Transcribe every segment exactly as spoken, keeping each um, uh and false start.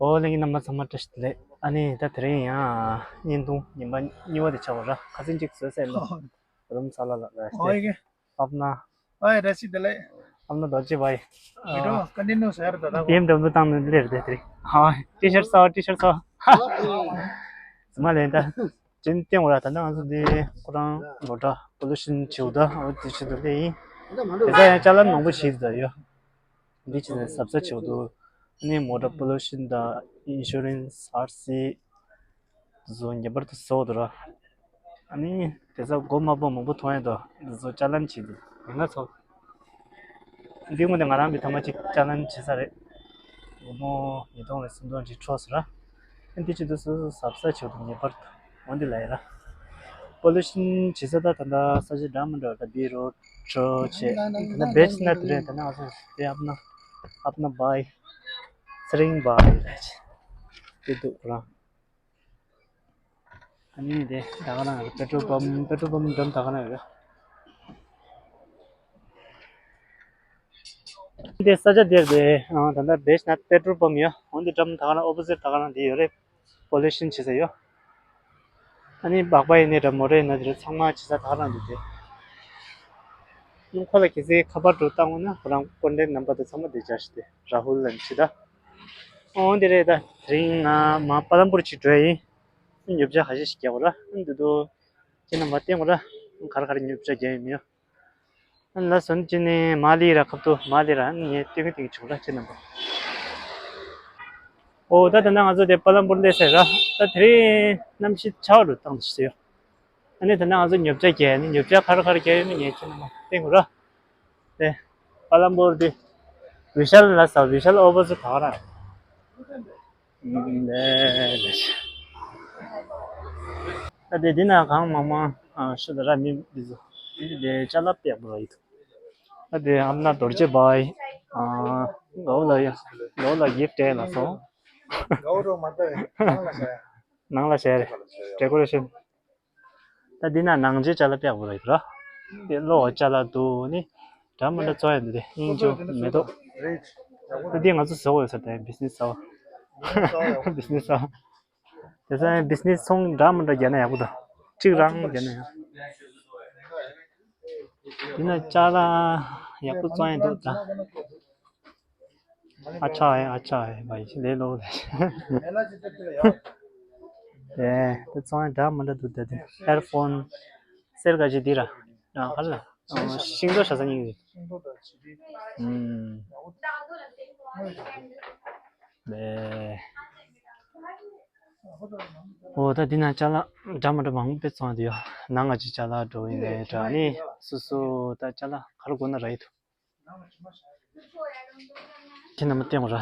ཨོ་ལྷན་རྒྱས་རྣམ་པ་ཚང་མ་བཀྲ་ཤིས་བདེ་ལེགས། ཨ་ནི་ད་དེ་རིང་ཡང་བརྙན་ཐུང་ཉིན་པ་གཉིས་པ་དེ་ཆགས་པ་ར། ཁ་སང་གཅིག་བཟོས་ཟེར་ལོ། ཨོ། རུམ་ཚ་ལ་ལ་ལ་ཨོ་ཡེ་གེ། ཨབ་ན། ཨོ་ཡེ་བཀྲ་ཤིས་བདེ་ལེགས། ཨབ་ན་རྡོ་རྗེ་བྷའི། བི་ཌི་ཡོ་ཀོན་ཊི་ནིའུ་ཟེར་ད་ད་གོ། བི་ཨེམ་ཌབ་ལུ་བཏང་ནས་སླེབས་རེད་དེ་རིང་། ཧ། ཊི་ཤར་ཊི་གསར་པ། ཊི་ཤར་ཊི་གསར་པ། ཧ། ཟི་མ་ལེན་ད། ཅན་ཏེང་བ་ད་ནང་ང་ཚོ་འདི་ཁོ་རང་མོ་ཊ་པོ་ལུ་ཤིན་བྱེད་འདུག་འོ་དེ་ཆེད་དུ་སླེབས་ཡིན། དེ་ཚ་ཡང་ཅ་ལན་མང་པོ་བྱེད་འདུག་ཡོ། འདི་ཆེད་དུ་གཟབ་གཟབ་བྱེད་འདུག་ཨ་ནི་མོ་ཊ་པོ་ལུ་ཤིན་དང་ཨིན་ཤུ་རན་སི་ཨར་སི་དེ་ཚོ་ངེས་པར་དུ་བཟོ་འདུག་ར། ཨ་ནི་དེ་ཚ་མགོ་མ་པོ་མང་པོ་མཐོང་ཡ་འདུག་འདི་ཚོ་ཅ་ལན་བྱེད་འདུག་ཡིན་ན་ཚོ། འདི་ངོ་ནས་ང་རང་གི་ཐ་མ་གཅིག་ཅ་ལན་བྱེད་ས་རེད། སྒོར་མོ་ཉིས་སྟོང་རེ་སུམ་སྟོང་ཅིག་འཕྲོག་སོང་ར། འདི་ཆེད་དུ་སོ་སོ་གཟབ་གཟབ་བྱེད་དུ་ངེས་པར་དུ་འོང་འདི་ལ་ཡིན་ར། པོ་ལུ་ཤིན་བྱེད་ས་ད་ད་ལྟ་ས་ཆ་འདྲ་མི་འདྲ་ད་བི་རོ་ཁྲོ་བྱེད་ད་ལྟ་བེ་ཆི་ན་དེ་རེད། ད་ནང་སོ་དེ་ཨབ་ན་ཨབ་ན་བྷའི་ཚེ་རིང་བྷའི་རེད་དེ་འདུག་ར། ཨ་ནི་དེ་ད་ག་ན་ཡོད། པེ་ཊྲོལ་པམ། པེ་ཊྲོལ་པམ་འགྲམ་ད་ག་ན་ཡོད། འདི་ས་ཆ་དེར་དེ་ད་ལྟ་བེ་ཆི་ན་པེ་ཊྲོལ་པམ་ཡོད། འོན་ཏེ་འགྲམ་ད་ག་ན་ཨོ་པོ་ཟིཊ་ད་ག་ན་དེ་ཡོད་རེད། པོ་ལུ་ཤིན་བྱེད་ས་ཡོད། ཨ་ནི་སྦག་སྦག་ཡིན་ནའི་འདྲ་མོ་རེད་ན་དེ་རེད། ཚང་མ་བྱེད་ས་ད་ག་ན་འདུག་སྟེ། ཁོ་ལ་གལ་སྲིད་ཁ་པར་འགྲོ་བཏང་འོང་ན་ཁོ་རང་ཀོན་ཊེག་ནམ་བར་དེ་ཚང་མ་དེ་བཅར་ཤི་སྟེ་ར་ཧུལ་ལ་ནི་ཆི་ད། འོ་འདི་རེད། ད་དེ་རིང་ང་མ་པ་ལམ་པུར་ཅིག་འགྲོ་ཡ་ཡིན། ཉོ་ཆ་ཁ་ཤས་ཤིག་རྒྱག་དགོས་ར། འདི་དུ་ཁྱེད་རྣམ་པ་བསྟན་དགོས་ར། ག་རེ་ག་རེ་ཉོ་ཆ་རྒྱག་ཡིན་མིན། ལ་སོན་ཅི་ནི་མ་ལི་ར་ཁབ་ཏུ་མ་ལི་ར་ངས་ཏིང་ཏིང་བྱུང་ར་ཁྱེད་རྣམ་པ། འོ་ད་ད་ནང་ང་ཚོ་དེ་པ་ལམ་པུར་སླེབས་ཟེར་ར། ད་དེ་རིང་གནམ་གཤིས་ཆར་པ་རུ་བཏང་ཟེར་ཡོད། ཨ་ནི་ད་ནང་ང་ཚོ་ཉོ་ཆ་རྒྱག་ནི་ཉོ་ཆ་ག་རེ་ག་རེ་རྒྱག་ཡོད་མིན་ངས་ཁྱེད་རྣམ་པ་བསྟན་དགོས་ར། དེ་པ་ལམ་པུར་དེ་བི་ཤལ་ལ་ས་བི་ཤལ་ཨོ་པོ་ཟིཊ་ད་ག་རང་། ཨ་དེ་འདི་ན་གང་མང་མང་ཨ་ཤི་ད་ར་མི་འདི་ཚོ་འདི་དེ་ཅ་ལག་པེག་པོ་ར་ཡིན། ཨ་དེ་ཨམ་ན་རྡོ་རྗེ་བྷའི་ཨ་གའུ་ལ་ཡ་གའུ་ལ་གིཕ་ཊི་ལ་སོང་། ནང་ལ་བྱས་རེད། ཌེ་ཀོ་རེ་ཤན། ད་འདི་ན་ནང་ཆེན་ཅ་ལག་པེག་པོ་ར་ཡོད་ར། དེ་གློག་ཅ་ལག་འདུག་ནི་འདྲ་མི་འདྲ་བཙོང་ཡ་འདུག་དེ་དབྱིན་ཇི་མེ་ཏོག་ད་འདི་ང་ཚོ་བཟོ་དགོས་ས་དེ་བི་ཛི་ནེ་སི་ཟ་བ། བི་ཛི་ནེ་སི་ཟ་བ། དེ་ཚོ་བི་ཛི་ནེ་སི་ཚོང་འདྲ་མི་འདྲ་རྒྱག་ན་ཡག་པོ་འདུག་གཅིག་རང་རྒྱག་ན་ཡག་འདི་ན་ཅ་ལག་ཡག་པོ་བཙོང་ཡ་འདུག་ད། ཨ་ཆ་ཨེ་ཨ་ཆ་ཨེ་བ་ཡི་ལེ་ལོ་ལེ། དེ་དེ་ཚོང་འདྲ་མི་འདྲ་འདུག་ད་དེ་ཧེ་ཌི་ཕོན་གསེར་ག་ཅི་འདི་ར་ཨ་ཧ་ལ་ཤིང་ཏོག་ཤ་ས་སྙིང་རེད། ཨུམ། ལེ། འོ་ད་འདི་ན་ཅ་ལག་འདྲ་མི་འདྲ་མང་པོ་དཔེ་ཚོང་འདི་ཡོད། ནང་ང་ཅི་ཅ་ལག་འགྲོ་ཡིན་ལེ་འདྲ་ནི་སོ་སོ་ད་ཅ་ལག་ག་རེ་དགོས་ན་ར་ཡི་འདུག་ཁྱེད་རྣམ་པ་བསྟན་ར།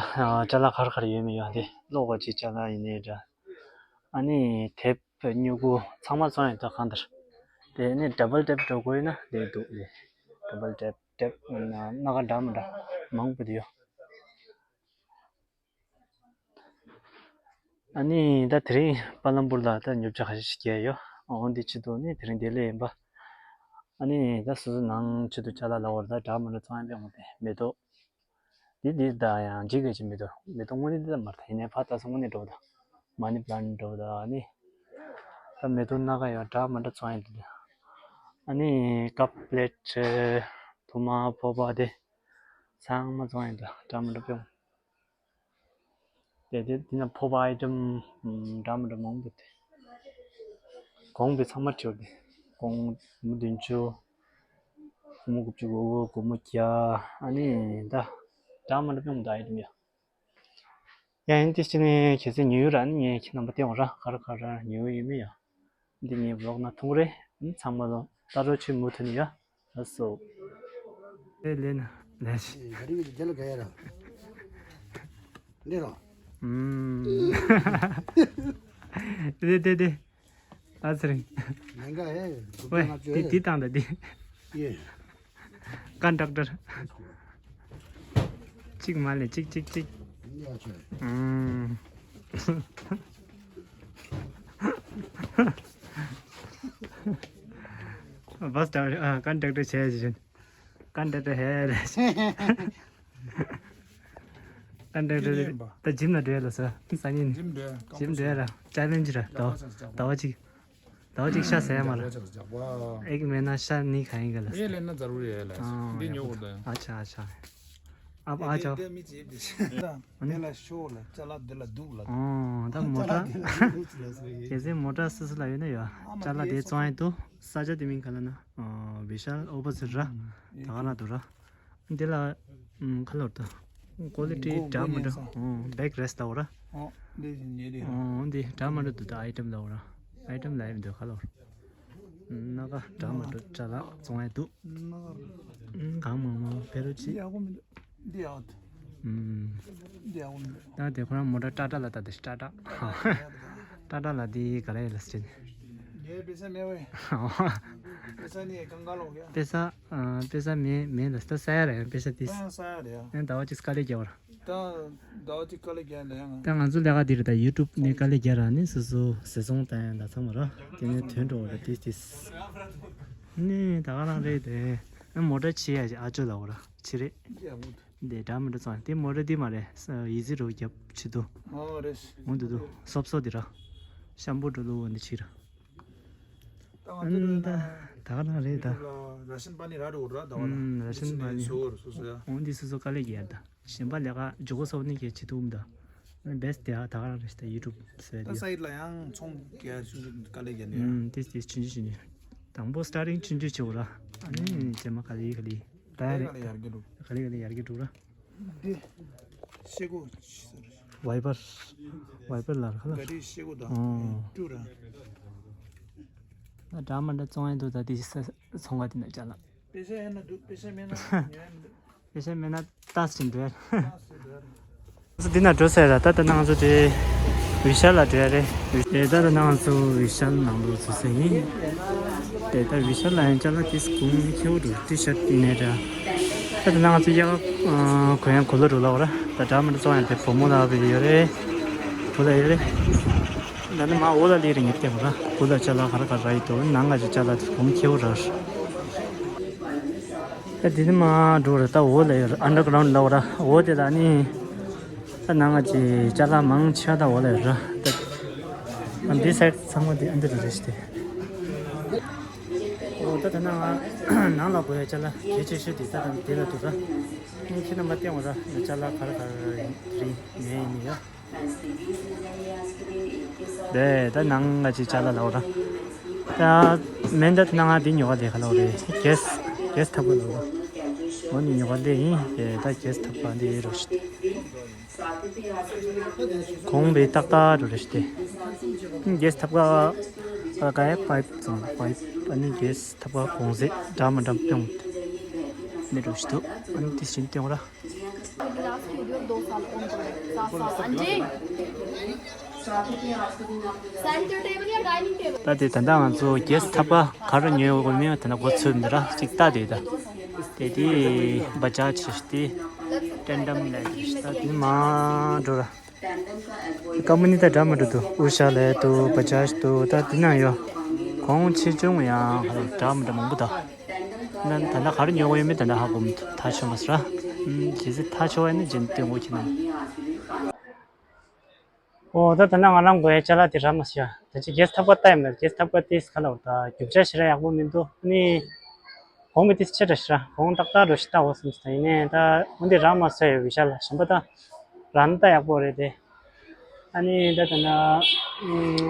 ཅ་ལག་ག་རེ་ག་རེ་ཡོད་མེད་ཡོད་དེ་གློག་ག་ཅི་ཅ་ལག་ཡིན་ནའི་འདྲ། ཨ་ནི་དེབ་སྨྱུ་གུ་ཚང་མ་བཙོང་ཡོད་ད་གང་ལྟར། དེ་ནི་ཌབ་བལ་ཊེབ་འགྲོ་དགོས་ཡོད་ན་དེ་འདུག་ལེ། ཌབ་བལ་ཊེབ་ཊེབ་སྣ་ཁ་འདྲ་མི་འདྲ་མང་པོ་དེ་ཡོད། ཨ་ནི་ད་དེ་རིང་པ་ལམ་པུར་ལ་ད་ཉོ་ཆ་ཁ་ཤས་ཤིག་རྒྱག་ཡོད། འོ་འདི་ཆེད་དུ་ནི་དེ་རིང་བདེ་ལེགས་ཡིན་པ། ཨ་ནི་ད་སོ་སོ་ནང་ཆེད་དུ་ཅ་ལག་ལ་བར་ད་འདྲ་མི་འདྲ་ཚོང་ཡ་པའི་དངོས་དེ་མེ་ཏོག་འདི་འདི་ད་ཡང་འཇིག་གི་ཅི་མེ་ཏོག་མེ་ཏོག་དངོས་འདི་འདི་ད་མར་ད་ཡིན་ནའི་ཕ་ད་སོ་དངོས་གནས་འགྲོ་ད་མ་ནི་པ་ལན་འགྲོ་ད་ཨ་ནི་ད་མེ་ཏོག་སྣ་ཁ་ཡོད་འདྲ་མི་འདྲ་ཚོང་ཡ་འདི་ད་ཨ་ནི་ཀབ་པི་ལེཊ་ཐུར་མ་ཕོར་པ་དེ་ཚང་མ་ཚོང་ཡ་འདི་འདྲ་མི་འདྲ་པའི་དངོས། དེ་དེ་དེ་ན་ཕོར་པ་ཨའི་ཊེམ་འདྲ་མི་འདྲ་མང་པོ་དེ། གོང་པོ་ཚང་མ་བྲིས་པ་དེ། གོང་སྒོར་མོ་བདུན་ཅུ། སྒོར་མོ་དགུ་བཅུ་གོ་དགུ། སྒོར་མོ་བརྒྱ། ཨ་ནི་ད་འདྲ་མི་འདྲ་པའི་ཨའི་ཊེམ་ཡོད། ཡ་ཡིན་དེ་ཅི་ནས་གལ་སྲིད་ཉོ་ཡུལ་ར་ནི་ངས་ཁྱེད་རྣམ་པ་བསྟན་འོང་ར་ག་རེ་ག་རེ་ཉོ་ཡུལ་ཡིན་མིན་ཡ། འདི་ངའི་བི་ལོག་ན་ཐུང་རེད། ཚང་མ་ལ་ལྟ་རོགས་བྱེད་མུ་མཐུད་ནས་ཡ། ལགས་སོ། ཨེ་ལེ་ན་ལེ་ཤི། ག་རེ་ཡོད་རྒྱ་ལ་ག་ཡ་ར། ལེ་རོ། ཨུམ། དེ་དེ་དེ། ཨ་ཚེ་རིང་། ནང་ག་ཨེ། ཝེ། དེ་དེ་བཏང་ད་དེ། ཡེ། ཀན་ཌག་ཊར། གཅིག་མ་ལས་གཅིག་གཅིག་གཅིག་ཨུམ། བྷ་སི་ཌ་རའི་ཨ་ཀན་ཌག་ཊར་བྱས་ཞིག་ཀན་ཌག་ཊར་ཧེ་རེ། རེད་རེད་རེད། ད་ཇིམ་ལ་འགྲོ་ཡ་ལ་ས་སང་ཉིན། ཇིམ་འགྲོ་ཡ། ཇིམ་འགྲོ་ཡ་ར་ཅལ་ལེན་ཇི་ར། ཟླ་བ་ཟླ་བ་གཅིག་ཟླ་བ་གཅིག་ཤ་ཟ་ཡ་མ་ར། ཨེག་མེད་ན་ཤ་ནི་ག་ཡིན་ག་ལ་ས། ཨེ་ལེན་ན་ཛ་རུ་རི་ཡ་ལ། ཨ་འདི་ཉོ་དགོས་ད། ཨ་ཆ་ཨ་ཆ། ཨ་ཨ་ཆ། དེ་མི་ཅེ་བདེ་ཤ། དེ་ལ་ཤོ་ལ་ཅ་ལག་དེ་ལ་སྡུག་ལ། ཨོ་ད་མོ་ཊ། གལ་སྲིད་མོ་ཊ་སུ་སུ་ལ་ཡོད་ན་ཡོད། ཅ་ལག་དེ་བཙོང་ཡ་འདུག་ས་ཆ་དེ་མིང་ག་ལ་ན། ཨོ་བི་ཤལ་ཨོ་པོ་ཟིཊ་ར། ད་ག་ན་འདུག་ར། འདི་ལ་ཁ་ལོར་དུ། ཀོ་ལི་ཊི་འདྲ་མི་འདྲ། ཨོ་བེག་རེས་ལ་འོ་ར། ཨོ་འདི་འདྲ་མི་འདྲ་འདུག་ད་ཨའི་ཊེམ་ལ་འོ་ར། ཨའི་ཊེམ་ལ་ཡིན་འདུག་ཁ་ལོར། སྣ་ཁ་འདྲ་མི་འདྲ་ཅ་ལག་བཙོང་ཡ་འདུག་གང་མང་མང་ཕེ་རོ་ཆི། འདི་ཡག་འདུག་ད་དེ་ཁོ་རང་མོ་ཊ་ཊ་ཊ་ལ་ལྟ་དེ་ཊ་ཊ། ཊ་ཊ་ལ་དེ་ག་རེ་ལ་སྤྲད། ངའི་པེ་ས་མེད་བས། པེ་ས་ནི་གང་ག་ལོག་ཡ། པེ་ས། ཨ་པེ་ས་མེད་མེད་ལ་ད་ས་ཡ་ར་ཡང་པེ་ས་དེ། ད་ཡང་ས་ཡ་ར་ཡ། ཡང་ཟླ་བ་གཅིག་དཀའ་ལས་རྒྱག་བར། ད་ཟླ་བ་གཅིག་དཀའ་ལས་རྒྱག་ལ་ཡང་། ད་ང་ཚོ་ལས་ཀ་འདིར་ད་ཡུ་ཊུབ་ནས་དཀའ་ལས་རྒྱག་ར་ནི་སོ་སོ་ཟེར་སོང་ད་ཡང་ད་ཚང་མ་ར་དེ་ནས་དོན་འགྲོ་བ་ར་ཏིས་ཏིས། ནི་ད་ག་རང་རེད་དེ། ཨ་མོ་ཊ་ཆེ་ཡ་ཨ་ཅོ་ལ་འོ་ར་ཆེ་རེད། འདི་འདྲ་མི་འདྲ་ཚང་དེ་མོ་རེ་འདི་མ་རེད། ཡི་ཟི་རོ་རྒྱབ་ཆེ་དུ། ཨོ་རེད། འོང་དུ་དུ་སོབ་སོ་དི་ར། ཤམ་བུ་འགྲོ་ལུ་འོང་དི་ཆི་ར། ད་ང་ཚོ་ད་ད་ག་ན་རེད་ད། ར་ཤན་པ་ནི་ར་རུ་ར་ད་བ་ལ། ཨུམ་ར་ཤན་པ་ནི། སོ་སོ་སོ་ཡ། འོང་དི་སོ་སོ་དཀའ་ལས་རྒྱག་ད། གཞན་པ་ལས་ཀ་ཇོ་གོ་སོ་ནི་གེ་ཆེ་དུ་འོང་ད། བེས་དེ་ད་ག་ར་རེད་ད་ཡུ་ཊུབ་ཟེར་ད་དི། སའིཌ་ལ་ཡང་ཚོང་རྒྱག་ཆུང་ཆུང་དཀའ་ལས་རྒྱག་ནི་ཡ། ཨུམ་དི་དི་ཆུང་ཆུང་ཆུང་ཆུང་། དང་པོ་སི་ཊར་ཊིང་ཆུང་ཆུང་ཆེ་བོ་ར། ཨ་ནི་རྗེས་མ་ག་ལེ་ག་ལེ། ད་རེད། ག་ལེ་ག་ལེ་ཡར་རྒྱས་འགྲོ་ར། འདི་ཤེལ་སྒོ། ཝའི་པར། ཝའི་པར་ལ་ར་ཁ་ལ། ག་རེ་ཤེལ་སྒོ་དང་། ཨོ། ཀྲུ་ར། ད་འདྲ་མ་འདྲ་བཙོང་ཡ་འདུག་ད་དེ་ས་ཚོང་ཁང་དེ་ན་ཅ་ལག་པེ་ས་ཡ་ན་འདུག་པེ་ས་མེད་ན་ཉོ་ཡ་མི་འདུག་པེ་ས་མེད་ན་ཏཱས་ཅིག་འགྲོ་ཡ། ང་ཚོ་འདི་ན་འགྲོ་ཟེར་ར། ད་ལྟ་ན་ང་ཚོ་དེ་བི་ཤལ་ལ་འགྲོ་ཡ་རེད། དེ་ད་ལྟ་ན་ང་ཚོ་བི་ཤལ་ནང་ལོགས་ཚུད་ས་ཡིན། དེ་ད་བི་ཤལ་ལ་ཡང་ཅ་ལག་དེ་གོང་ཁེའུ་འགྲོ་ཊི་ཤར་ནས་ར། ད་ལྟ་ན་ང་ཚོ་ཡག་གོན་ཡ་གོ་ལ་འགྲོ་ལ་བ་ར། ད་འདྲ་མི་འདྲ་བཙོང་ཡ་དེ་བུ་མོ་ལ་བི་ཡོད་རེད། བུ་ལ་ཡོད་རེད། ད་ནི་མ་འོ་ལ་ལི་རེ་ངེས་ཏེ་བ་ར། བུ་ལ་ཅ་ལག་ག་ར་ག་ར་ཡི་དོ་ནང་ང་ཅི་ཅ་ལག་དེ་གོང་ཁེའུ་ར། ད་འདི་ནི་མ་འགྲོ་ར། ད་འོ་ལ་ཡོད་ར། ཨན་ཌར་གྷ་རའུན་ཌ་ལ་བ་ར། འོ་དེ་ལ་ནི། ད་ནང་ང་ཅི་ཅ་ལག་མང་ཆེ་བ་ད་འོ་ལ་ཡོད་ར། ད་འདི་སའིཌ་ཚང་མ་འདི་ཨ་འདི་རུ་རེད་ཤི་ཏེ། འོ་ད་ད་ནང་ང་ནང་ལ་དགོས་ཡ་ཅ་ལག་གལ་ཆེ་ཤོས་དེ་ད་ད་འདི་ལ་འདུག་ར། ངས་ཁྱེད་རྣམ་པ་སྟེང་འོ་ར་ཅ་ལག་ག་ར་ག་ར་རིན་ནས་ཡིན་ཡ། དེ་ད་ནང་ང་ཅི་ཅ་ལག་ལ་འོ་ར། ད་མེན་ད་ནང་ང་འདི་ཉོ་ག་ལས་ག་ལ་འོ་རེད། གེ་སི་གེ་སི་ཐབ་ཀ་ལ་འོ་ར། འོ་ནི་ཉོ་ག་ལས་ཡིན། དེ་ད་གེ་སི་ཐབ་ཀ་འདི་རོ་ཤི་ཏེ། གོང་བའི་ཏག་ཏག་འགྲོ་རེ་སྟེ། གེ་སི་ཐབ་ཀ་ཨ་ག་ཡ་པའིབ་ཙང་པའིབ་ཨ་ནི་གེ་སི་ཐབ་ཀ་གོང་ཟེ་འདྲ་མི་འདྲ་སྟོན་ནི་འགྲོ་ཞིག་འདུག་ཨ་ནི་དེ་བཞིན་སྟོན་ར། ད་དེ་ད་ལྟ་ང་ཚོ་གེ་སི་ཐབ་ཀ་ག་རུ་ཉོས་ཡོད་མེད་ད་ལྟ་འགོ་ཚུགས་འདི་ར་ཅིག་ལྟ་དེ་ད། དེ་དེ་བ་ཇ་ཆེ་སྟེ། ཏན་ཏན་ལས་ད་དེ་མ་འགྲོ་ར། ཀམ་པ་ནི་ད་འདྲ་མི་འདྲ་འདུག་ཨུ་ཤ་ལས་འདུག་བ་ཇ་ཞིག་འདུག་ད་འདི་ན་ཡོད། གོང་ཆེ་ཆུང་ཡང་འདྲ་མི་འདྲ་མང་པོ་འདུག་ད་ད་ལྟ་ག་རེ་ཉོ་གི་ཡོད་མེད་ད་ལྟ་ཧ་གོ་མི་ཐུབ། ཐག་ཆོད་མ་སོང་ར། ཨུམ་ཇི་སྲིད་ཐག་ཆོད་པ་ཡིན་ན་རྗེས་སྟོན་དགོས་ཁྱེད་རྣམས། ཨོ་ད་ད་ནང་ང་རང་དགོས་ཡ་ཅ་ལག་དེ་རག་མ་སོང་ཡ། ད་ཅི་གེ་སི་ཐབ་ཀ་ལྟ་ཡིན་ན་གེ་སི་ཐབ་ཀ་དེ་ག་ལ་འོ་ད་རྒྱུ་ཆ་ཞེ་དྲག་ཡག་པོ་མི་འདུག་ཨ་ནི། གོང་མི་དེ་ཆེ་དྲགས་ཤི་ར། གོང་ཏག་ཏག་འགྲོ་ཤི་ལྟ་འོ་སེམས་སི་ད་ཡིན་ནའི་ད་འོན་ཏེ་རག་མ་སོང་ཡ་བི་ཤལ་ལ་གཞན་པ་ད་རག་ན་ད་ཡག་པོ་རེད་དེ། ཨ་ནི་ད་ད་ན་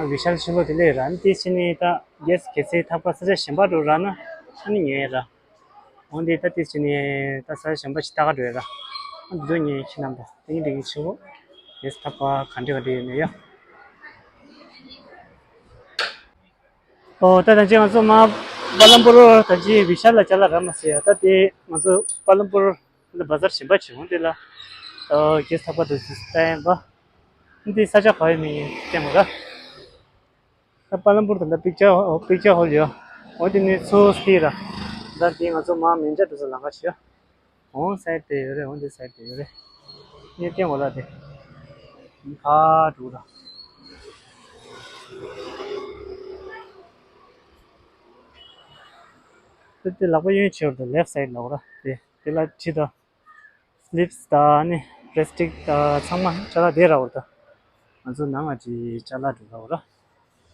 བི་ཤལ་ཕྱི་ལོགས་དེ་ལས་ར་ཨ་ནི་དེ་ཕྱི་ནས་ད་གེ་སི་གེ་སི་ཐབ་ཀ་ས་ཆ་གཞན་པ་འགྲོ་རག་ན་ཨ་ནི་ཉོས་ཡ་ར། འོན་ཏེ་ད་དེ་ཕྱི་ནས་ད་ས་ཆ་གཞན་པ་ཞིག་ལྟ་ག་འགྲོ་ཡ་ར། ཨ་འདི་ཚོ་ཉོས་ཁྱེད་རྣམ་པ་དེ་ཡིན་དེ་ཡིན་ཆེ་བོ་གེ་སི་ཐབ་ཀ་ག་འདྲ་ག་འདྲ་ཡོད་ནས་ཡ། ཨོ་ད་ད་ཅི་ང་ཚོ་མ་པ་ལམ་པུར་ད་ཅི་བི་ཤལ་ལ་ཅ་ལག་རག་མ་སོང་ཡ། ད་དེ་ང་ཚོ་པ་ལམ་པུར་ལ་བ་ཛར་གཞན་པ་བྱུང་དེ་ལ་ཨོ་གེ་སི་ཐབ་ཀ་དུ་ཙི་ཙི་ལྟ་ཡིན་པ། འདི་ས་ཆ་ག་ཡོད་མེད་བསྟན་མོ་ར། ད་པ་ལམ་པུར་ད་ལྟ་པིག་ཅར་པིག་ཅར་ཧོལ་ཡོད། འོ་དེ་ནི་ཚུར་སྟེ་ར། ད་དེ་ང་ཚོ་མ་མེ་ཇར་དུ་ས་ལང་ཀ་བྱེད་ཡ། འོང་སའིཌ་དེ་ཡོད་རེད། འོང་དེ་སའིཌ་དེ་ཡོད་རེད། ངས་བསྟན་འོ་ལ་དེ། ཁ་དྲུག་ར། དེ་དེ་ལག་པ་གཡོན་ཕྱོགས་དང་ལེབ་སའིཌ་ལ་འོ་ར་དེ་དེ་ལ་ཁྲིད་དང་། སི་ལིབ་སི་དང་ནི་ པེ་ལེ་སི་ཊིག་ཨ་ཚང་མ་ཅ་ལག་དེ་ར་བར་ད། ང་ཚོ་ནང་ལ་ཅི་ཅ་ལག་འགྲོ་ར་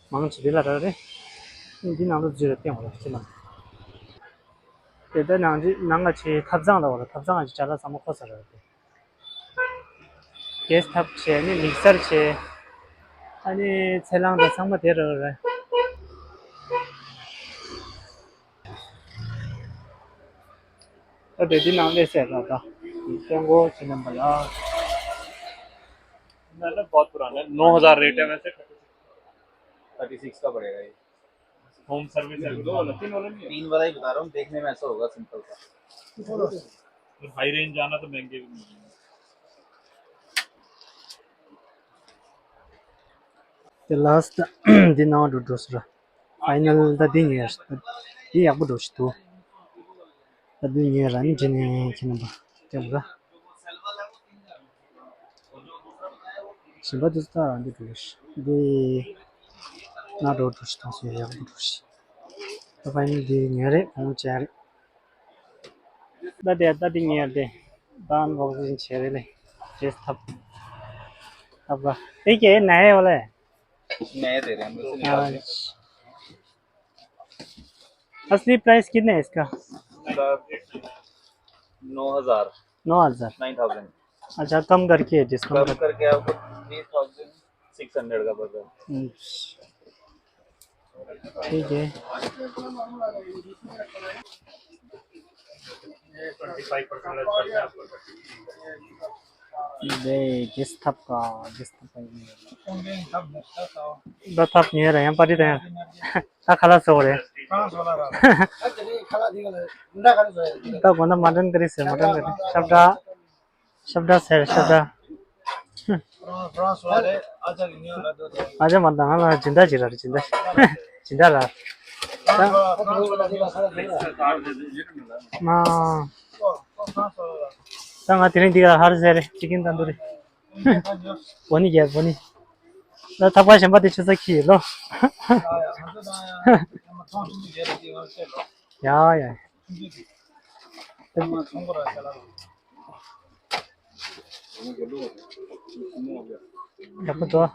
བར། མང་ཆེ་དེ་ལ་རག་རེད། འདི་ནང་ལ་ཅི་ར་བསྟན་བར་ཅི་ལ། དེ་ལྟ་ནང་ཅི་ནང་ལ་ཅི་ཐབ་ཚང་ལ་བར་ཐབ་ཚང་ལ་ཅི་ཅ་ལག་ཚང་མ་ཁོ་ས་ར་རེད། གེ་སི་ཐབ་བྱས་ནི་མིག་སར་བྱས། ཨ་ནི་ཚལ་སླང་དང་ཚང་མ་དེ་ར་རེད། ད་དེ་འདི་ནང་སླེབས་ཟེར་ལ་ད། སྟོན་གོ་ཅི་རྣམ་པ་ལ། मैंने बहुत पुराना है, नौ हज़ार रेट है वैसे। थर्टी सिक्स का पड़ेगा ये। होम सर्विस है, दो वाला, तीन वाला नहीं है। तीन वाला ही बता रहा हूँ, देखने में ऐसा होगा सिंपल सा। तो हाई रेंज जाना तो महंगे भी मिलेंगे। དེ་ལ་སི་ཊི་འདི་ནང་དུ་འགྲོ་སོང་ར། ཕའི་ནལ་ད་འདི་ཉེ་ར། འདི་ཡག་པོ་འགྲོ་ཞིག་འདུག་ད་འདི་ཉེ་ར་ནི་འདི་ནས་ཁྱེད་རྣམ་པ་སྟོན་ར། གཞན་པ་འདི་ཚོ་ད་འདི་འགྲོ་ཞིག་འདི་ན་འགྲོ་འགྲོ་ཞིག་ཐང་སོང་ཡག་པོ་འགྲོ་ཞིག་ད་ཕའི་ནལ་འདི་ཉེ་རེད་གོང་ཅན་རེད། ད་དེ་ད་དེ་ཉེ་རེད། ད་ཨན་བོག་སིང་བྱེད་རེད་ལེ། ཅེས་ཐབ་ཐབ་ག་ཨེ་ཀེ་ནའི་ཡོད་ལེ། नए दे रहे हैं, हम इसे निकाल दें। अच्छा। असली प्राइस कितने है इसका? इसका नौ हज़ार। नौ हज़ार। Nine thousand. अच्छा, कम करके डिस्काउंट कम कर करके आपको थ्री थाउजेंड सिक्स हंड्रेड का पड़ रहा है। अच्छा। ठीक है। दे, गेस थपका, गेस थपका। ད་ཐབ་ཉེ་ར་ཡང་པ་ཏི་དང་ད་ཁ་ལག་ཟོ་རེད། ད་གོ་ན་མ་ཏན་ཀ་རི་ཟེར་མ་ཏན་ཀ་རི་ཤབ་ད། ཤབ་ད་ཟེར་ཤབ་ད། ཨ་ཅག་མ་ད་ང་ལ་སྦྱིན་བདག་ཅིག་ར་རེད། སྦྱིན་བདག་སྦྱིན་བདག་ར། ད་ང་དེ་རིང་འདི་ག་ཧར་ཟེར་རེད། ཅི་ཀིན་ད་འདུ་རེད། བོ་ནི་རྒྱལ་བོ་ནི། ད་ཐག་པ་གཞན་པ་དེ་ཆུ་ཚ་ཁྱི་ཡིན་ལོ། ཡ་ཡ། ཡག་པོ་འདུག་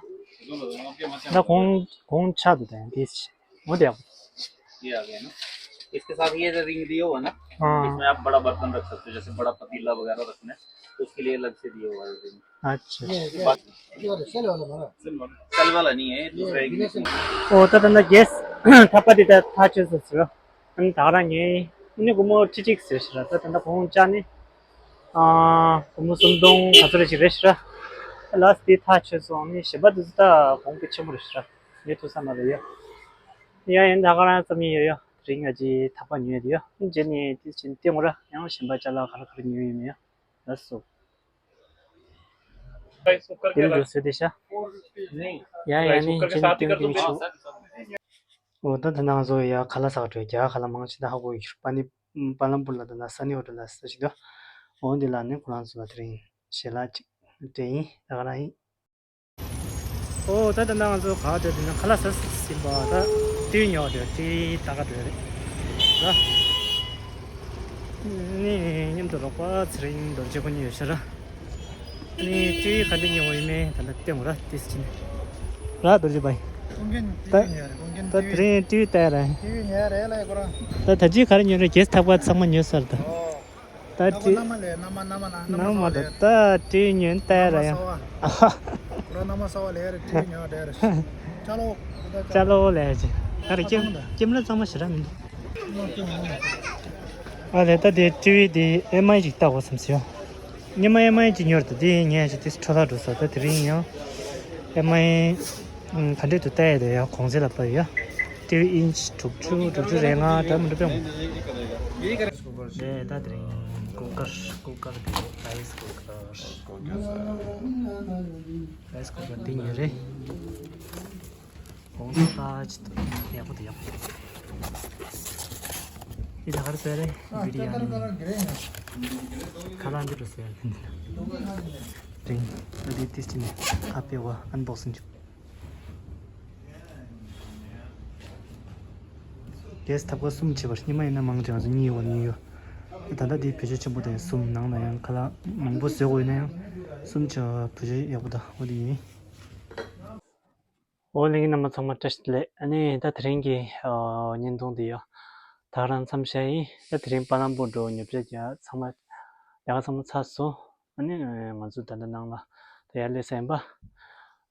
ད་གོང་གོང་ཆག་འདུག་ད་ཡང་དེ་ངོ་དེ་ཡག་པོ། ये आ गया ना। इसके साथ ये जो रिंग दिया हुआ है ना, हाँ। इसमें आप बड़ा बर्तन रख सकते हो, जैसे बड़ा पतीला वगैरह रखना है, तो उसके लिए अलग से दिया हुआ है रिंग। अच्छा। ये, ये, ये वाला सेल वाला बना। सेल वाला नहीं है, ये दूसरा एक बिना सेल। ओ, तो तंदा गैस थपा दिता था चीज से। ཨ་ནི་ད་རང་ངས་ཨ་ནི་སྒོར་མོ་ཁྲི་གཅིག་ཟེར་ཤི་ར། ད་ད་ལྟ་གོང་ལྕགས་ནི་ཨ་སྒོར་མོ་སུམ་སྟོང་ག་ཚོད་རེ་ཞིག་རེད་ཤི་ར། ལ་སི་དེ་ཐག་ཆོད་སོང་ནི་གཞན་པ་དེ་ཚོ་ད་གོང་གི་ཆེན་པོ་རེད་ཤི་ར། ངས་ཐུག་ས་མ་རེད་ཡ། ཡ་ཡིན་ད་ག་རང་ཙམ་ཡིན་ཡོད་ཡ། དེ་རིང་ང་ཅི་ཐག་པ་ཉོས་དེ་ཡ། རྗེས་ནས་དེ་ཕྱིན་ཏེ་ངོ་ར་ཡང་གཞན་པ་ཅ་ལག་ག་རེ་ག་རེ་ཉོས་ཡོད་མེད་ཡ། ལགས་སོ། राइस कुकर དེ་རིང་ལ་འགྲོ་སྲིད་དེ་ཤ། ཡ་ཡ་राइस ནི་कुकर के ཅིན་साथ ही ཏིང་कर ཏིང་दूंगा। ཤོག་འོ་ད་ད་ནང་བཟོ་ཡ་ཁ་ལག་ཟ་ག་འགྲོ་རྒྱ་ཁ་ལག་མང་ཆེ་ད་ཧ་གོ་ཡོད། པ་ནི་པ་ལམ་པུར་ལ་ད་ན་ས་ནི་འོ་ད་ལ་ས་ཞིག་འདུག་འོ་འདི་ལ་ནི་ཁོ་རང་ཚོ་ལ་དེ་རིང་ཞལ་ལག་ཅིག་སྤྲད་ཡིན། ད་ག་རང་ཡིན། འོ་ད་ད་ནང་ང་ཚོ་ག་འགྲོ་དེ་ན་ཁ་ལག་ཟ་ཟིན་པ་ད་ཏིའུ་ཉོ་འགྲོ་ཏིའུ་ད་ག་འགྲོ་རེད་ད། ནི་མཉམ་དུ་རོགས་པ་ཚེ་རིང་རྡོ་རྗེ་ཁོ་གཉིས་ཡོད་ཤག་ར། ནི་ཏི་ཝི་ག་འདྲ་ཉོ་བ་ཡིན་མིན་ད་ལྟ་སྟོན་ར་ཏིས་ཕྱིན། ར་རྡོ་རྗེ་བྷའི། ད་ད་དེ་རིང་ཏི་ཝི་ལྟ་ཡ་ར། ད་ད་ཅི་ག་རེ་ཉོ་ར། གེ་སི་ཐག་པ་ཚང་མ་ཉོས་ཚར་ད། ད་ཏི་ནམ་མ་ལས་ནམ་མ་ནམ་མ་ན་ནམ་མ་ནམ་མ་ད་ལས། ད་ཏི་ཝི་ཉོས་ལྟ་ཡ་ར་ཡ། ཁོ་ར་ནམ་མ་ས་བ་ལས་ར་ཏི་ཝི་ཉོ་ར་ར། ཅ་ལོ། ཅ་ལོ་ལས་ཅི། ཨ་རེ་ཀེམ་ཀེམ་ར་གཙང་མ་ཞེ་དྲག་མི་འདུག་ཨ་ལས་ད་དེ་ཏི་ཝི་དེ་ཨེམ་ཨའི་ཅིག་ལྟ་དགོས་བསམ་སོང་། སྔོན་མ་ཨེམ་ཨའི་ཅིག་ཉོས་ཏེ་དེ་ངས་ཅིག་དེ་འཕྲོ་བརླག་འགྲོ་སོང་། ད་དེ་རིང་ཡང་ཨེམ་ཨའི་ག་འདྲས་འདུག་ལྟ་ཡ་དེ་ཡང་གོང་ཚད་ལ་བབས་ཡོད། ཏི་ཝི་ཨིན་ཆི་དྲུག་ཅུ་དྲུག་ཅུ་རེ་ལྔ་འདྲ་མི་འདྲ་དཔེ་འོང་། དེ་ད་དེ་རིང་ཀུ་ཀར་ཀུ་ཀར་དེ་རའིས་ཀུ་ཀར་རའིས་ཀུ་ཀར་དེ་ཉོས་རེད། གོང་ས་ཅི་ཡག་པོ་དེ་ཡག་པོ། འདི་ད་ག་རེ་ཟེར་རེད། བི་རི་ཡ་ནི། ཁ་ལག་འདི་རུ་ཟེར་རེད། རིང་། ད་འདི་ཏིས་ཅི་ནས་ཁ་པེ་བ་ཨན་བོག་སིང་བྱུང་། གེ་སི་ཐག་པ་གསུམ་བྱས་པར་སྔོན་མ་ཡིན་ན་མང་ཆེ་བ་ཚོ་གཉིས་ཡོད་པ་ཉོས་ཡོད། ད་ལྟ་འདི་བེད་སྤྱོད་ཆེན་པོ་དང་གསུམ། ནང་ལ་ཡང་ཁ་ལག་མང་པོ་བཟོས་དགོས་ཡིན་ན་ཡང་གསུམ་ཆ་བེད་སྤྱོད་ཡག་པོ་དང་འོ་དེ་ཡིན། ཨོ་ལྷན་རྒྱས་རྣམ་པ་ཚང་མ་བཀྲ་ཤིས་བདེ་ལེགས། ཨ་ནི་ད་དེ་རིང་གི་ཨ་བརྙན་ཐུང་འདི་ཡང་ད་ག་རང་མཚམས་བཞག་ཡིན། ད་དེ་རིང་པ་ལམ་པོར་འགྲོ་ཉོ་ཆ་རྒྱག་ཚང་མ་ལས་ཀ་ཚང་མ་ཚར་སོང་། ཨ་ནི་ང་ཚོ་ད་ལྟ་ནང་ལ་ད་ཡར་སླེབས་ས་ཡིན་པ།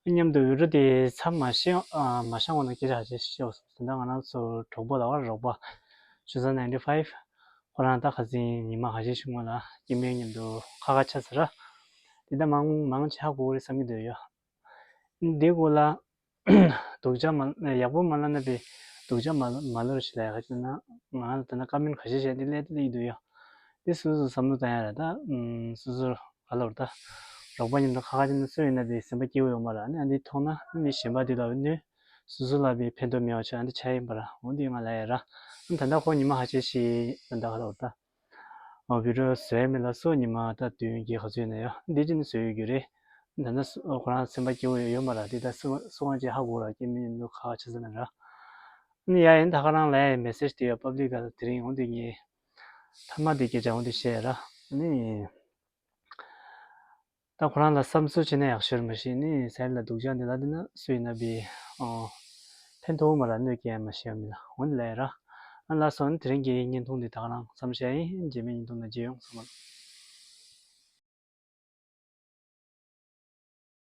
མཉམ་དུ་ཡུ་རོ་དེ་མཚམས་མ་བཞག་ཨ་མ་བཞག་གོང་ལ་སྐད་ཆ་ཁ་ཤས་ཤོད་སོང་། ད་ལྟ་ང་རང་ཚོ་གྲོགས་པོ་ལ་བ་རོགས་པ་ཆུ་ཚ་ནའིན་ཊི་ཕའིབ། ཁོ་རང་ད་ཁ་སང་ཉི་མ་ཁ་ཤས་ཤིག་སྔོན་ལ་སྐྱེ་དམན་མཉམ་དུ་ཁ་ཁ་ཆགས་ཚར། དེ་ད་མང་མང་ཆེ་ཧ་གོ་གི་རེད་བསམ་གྱི་འདུག་ཡ། འདི་སྐོར་ལ་སྡུག་ཅག་མ་ཡག་པོ་མ་ལབ་ན་པའི་སྡུག་ཅག་མ་མ་ལབ་རོགས་ཞེས་ལབ་ཡག་ཅིག་ན། ང་ལ་ད་ནི་ཀ་མེན་ཊི་ཁ་ཤས་ཤིག་འདི་སླེབས་དེ་སླེབས་ཀྱི་འདུག་ཡ། འདི་སོ་སོ་བསམ་བློ་བཏང་ཡ་རེད་ད། སོ་སོ་ག་ལབ་རེད་ད། རོགས་པ་མཉམ་དུ་ཁ་ཁ་ཅིག་ན་སུ་ཡིན་ན་དེ་སེམས་པ་སྐྱིད་པོ་ཡོད་མ་རེད། ཨ་ནི་ཨ་འདི་མཐོང་ན་ཨ་ནི་གཞན་པ་དེ་ལ་ནི་སོ་སོ་ལ་པའི་ཕན་ཐོགས་མེད་པ་ཆགས། ཨ་འདི་ཆགས་ཡིན་པ་ར། འོ་འདི་ང་ལབ་ཡ་ར། ཨ་ད་ལྟ་ཁོ་ཉི་མ་ཁ་ཤས་ཤིག་ད་ལྟ་ག་ལབ་རེད་ད། ཨོ་བི་ཌི་ཡོ་བཟོས་མེད་ལ་སོ་ཉི་མ་ད་བདུན་བརྒྱད་ག་ཚོད་ཡིན་ན་ཡ་འདི་ཅི་ནས་བཟོས་ཡོད་རྒྱུ་རེད། ད་ནི་སུ་ཁོ་རང་སེམས་པ་སྐྱིད་པོ་ཡོད་ཡོད་མ་རེད། དེ་ད་སུ་སུ་གང་ཅིག་ཧ་གོ་ར་སྐྱེ་དམན་མཉམ་དུ་ཁ་ཁ་ཆགས་ས་ན་ར། ནི་ཡ་ཡིན་ད་ཁ་རང་ལ་ཡ་མེ་སེ་ཇི་དེ་ཡ་པབ་ལིག་ག་ལ་དེ་རིང་འོང་དུས་ངས་ཐ་མ་དེ་སྐད་ཆ་འོང་དུས་བཤད་ར། ནི་ད་ཁོ་རང་ལ་བསམ་ཚུལ་བྱས་ན་ཡག་ཤོས་མ་ཤེས་ནི་ཟེར་ལ་སྡུག་ཅག་འདི་ལ་འདི་ན་སུ་ཡིན་ན་བི་ཨོ་ཕན་ཐོགས་མ་ར་གནོད་སྐྱེལ་མ་ཤེས་མི་ལ་འོང་དུས་ལ་ཡ་ར། ཨ་ལ་སོང་དེ་རིང་གི་བརྙན་ཐུང་འདི་ད་ཁ་རང་མཚམས་བཞག་ཡིན། རྗེས་མའི་བརྙན་ཐུང་ནང་མཇལ་ཡོང་། ཚང་མ།